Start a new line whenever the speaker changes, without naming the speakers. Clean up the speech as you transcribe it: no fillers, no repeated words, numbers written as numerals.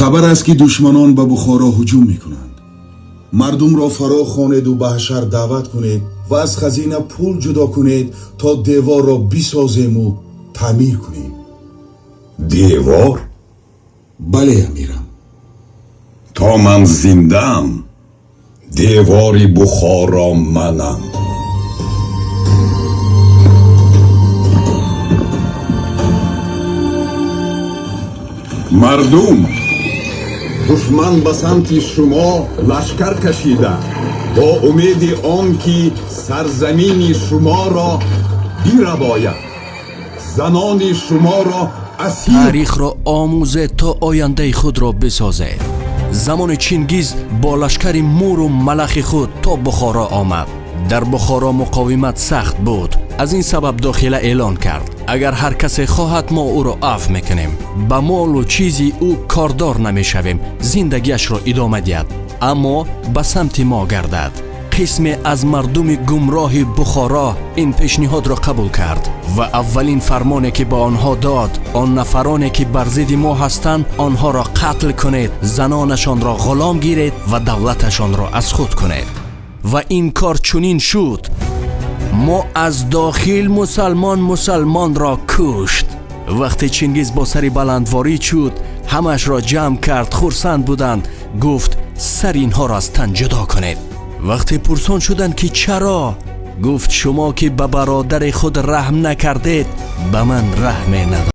Хабар аст, ки душманон ба Бухоро ҳуҷум мекунанд. Мардумро фаро хонеду ба ҳашар даъват кунед ва аз хазина пул ҷудо кунед, то деворро бисозему таъмир кунем.
Девор?
Бале, амирам.
То ман зиндаам, девори Бухоро манам. Мардум, душман ба самти шумо лашкар кашида, бо умеди он ки сарзамини шуморо бирабояд, занони шуморо асир.
Таърихро омӯзед, то ояндаи худро бисозед. Замони Чингиз бо лашкари муру малахи худ то Бухоро омад. Дар Бухоро муқовимат сахт буд. Аз ин сабаб дохила эълон кард: агар ҳар касе хоҳад, мо ӯро афв мекунем, ба молу чизи ӯ кордор намешавем, зиндагиашро идома диҳад, аммо ба самти мо гардад. Қисме аз мардуми гумроҳи Бухоро ин пешниҳодро қабул кард ва аввалин фармоне, ки ба онҳо дод: он нафароне, ки бар зидди мо ҳастанд, онҳоро қатл кунед, занонашонро ғулом гиред ва давлаташонро аз худ кунед. Ва ин кор чунин шуд: мо аз дохил мусалмон мусалмонро кушт. Вақте Чингиз бо сари баланд ворид шуд, ҳамаашро ҷамъ кард, хурсанд буданд. Гуфт: сари инҳоро аз тан ҷудо кунед. Вақте пурсон шуданд, ки чаро, гуфт: шумо ки ба бародари худ раҳм накардед, ба ман раҳме надоред.